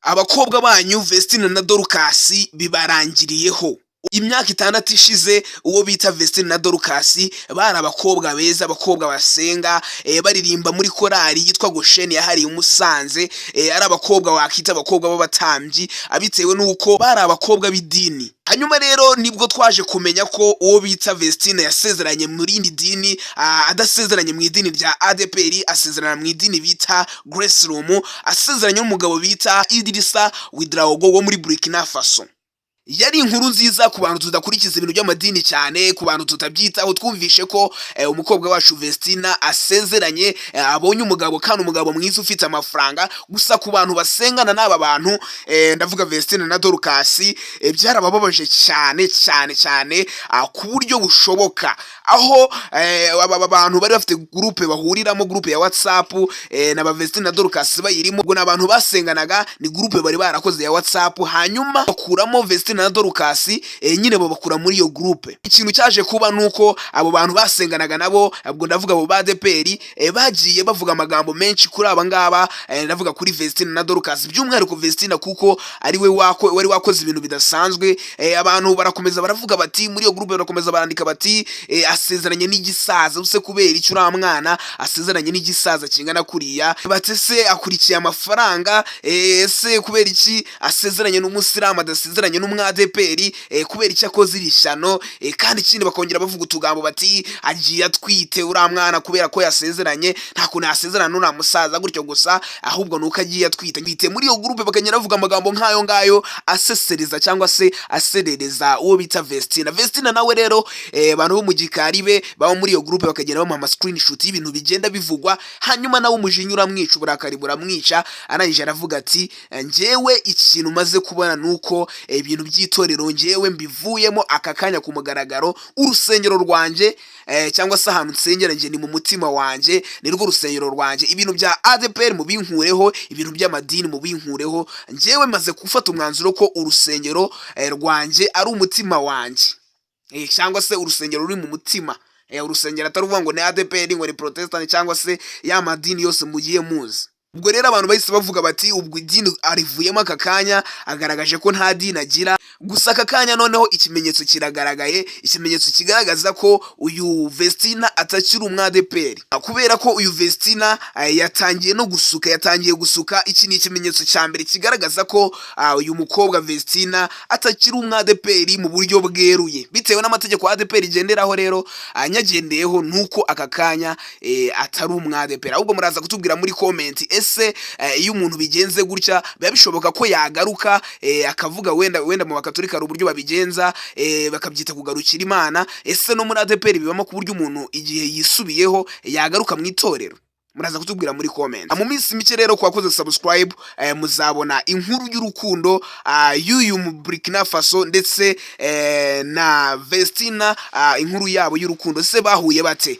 Abakobwa banyu Vestine na Dorcas bibarangiriyeho. Imyaka 6 ishize, uwo bita Vestine na Dorcas bari abakobwa beza, abakobwa basenga, baririmba muri korali yitwa Gosheni yahariye Umusanze, ari abakobwa wakita abakobwa b'abatambyi, bitewe n'uko bari abakobwa b'idini. Hanyuma rero nibwo twaje kumenya ko uwo bita Vestine yasezeranye mu rindi dini, adasezeranye mu idini rya ADEPR, asezerana mu idini bita Grace Room, asezeranye n'umugabo bita Idrissa Ouedraogo wo muri Burkina Faso. Yari inkuru nziza ku bantu tudakurikiza ibintu by'amadini cyane, ku bantu tutabyitaho. Twumvishe ko umukobwa wacu Vestina asezeranye, abonye umugabo, kandi umugabo mwiza ufite amafaranga. Gusa ku bantu basengana n'aba bantu, ndavuga Vestina na Dorcas, byarabababaje cyane cyane cyane, ku buryo bushoboka, aho aba bantu bari bafite groupe bahuriramo, groupe ya WhatsApp, na ba Vestina na Dorcas bayirimo. Ubwo ni abantu basenganaga, ni groupe bari barakoze ya WhatsApp, hanyuma bakuramo Vestina na Dorcas, nyine babakura muri iyo groupe. Ikintu cyaje kuba nuko abo bantu basenganaga nabo, ubwo ndavuga abo ba ADEPR, bagiye bavuga amagambo menshi kuri aba ngaba, ndavuga kuri Vestina na Dorcas, by'umwihariko Vestina kuko ari we wari wakoze ibintu bidasanzwe. Abantu barakomeza baravuga bati, muri iyo groupe barakomeza barandika bati: "Asezeranye n'igisaza use, kubera icyo uriya mwana asezeranye n'igisaza kingana kuriya?" Bati: "Se akurikiye amafaranga? Ese kubera iki asezeranye n'umusilamu, adasezeranye n'umwadeperi? Kubera icyo akoze iri shyano?" Kandi ikindi bakongera bavuga utugambo bati: "Agiye atwite uriya mwana kubera ko yasezeranye, nta kuntu yasezerana n'uriya musaza gutyo gusa, ahubwo nuko agiye atwite." Bite muri iyo groupe bakagenda bavuga amagambo nk'ayo ngayo asesereza cyangwa se aserereza uwo bita Vestina. Vestina nawe rero, abantu bo mu gikari be baba muri iyo groupe bakagenda bamuha ama screenshot y'ibintu bigenda bivugwa. Hanyuma nawe umujinya uramwica, uburakari buramwica, arangije aravuga ati: "Njyewe ikintu maze kubona nuko ibintu by'itorero njyewe mbivuyemo aka kanya ku mugaragaro. Urusengero rwanjye, cyangwa se ahantu nsengera njye ni mu mutima wanjye, ni rwo rusengero rwanjye. Ibintu bya ADEPR mubinkureho, ibintu by'amadini mubinkureho. Njyewe maze gufata umwanzuro ko urusengero rwanjye ari umutima wanjye, cyangwa se urusengero ruri mu mutima, urusengero atari ukuvuga ngo ni ADEPR, ngo ni Protestant, cyangwa se ya madini yose mugiye muzi." Ubwo rero abantu bahise bavuga bati: "Ubwo idini arivuyemo aka kanya, agaragaje ko nta dini agira." Gusa aka kanya noneho ikimenyetso kiragaragaye, ikimenyetso kigaragaza ko uyu Vestina atakiri umwadeperi, kubera ko uyu Vestina yatangiye no gusuka, yatangiye gusuka. Iki ni ikimenyetso cya mbere kigaragaza ko uyu mukobwa Vestina atakiri umwadeperi mu buryo bweruye, bitewe n'amategeko ADEPR igenderaho. Rero nyagendeyeho nuko aka kanya atari umwadeperi. Ahubwo muraza kutubwira muri comment: ese iyo umuntu bigenze gutya, biba bishoboka ko yagaruka, akavuga wenda mu Bakatolika hari uburyo babigenza, bakabyita kugarukira Imana. Ese no muri ADEPR bibamo ku buryo umuntu igihe yisubiyeho yagaruka mu itorero? Muraza kutubwira muri comment. Mu minsi mike rero, ku wakoze subscribe, muzabona inkuru y'urukundo y'uyu mu Burkina Faso ndetse na Vestina, inkuru yabo y'urukundo. Se bahuye bate?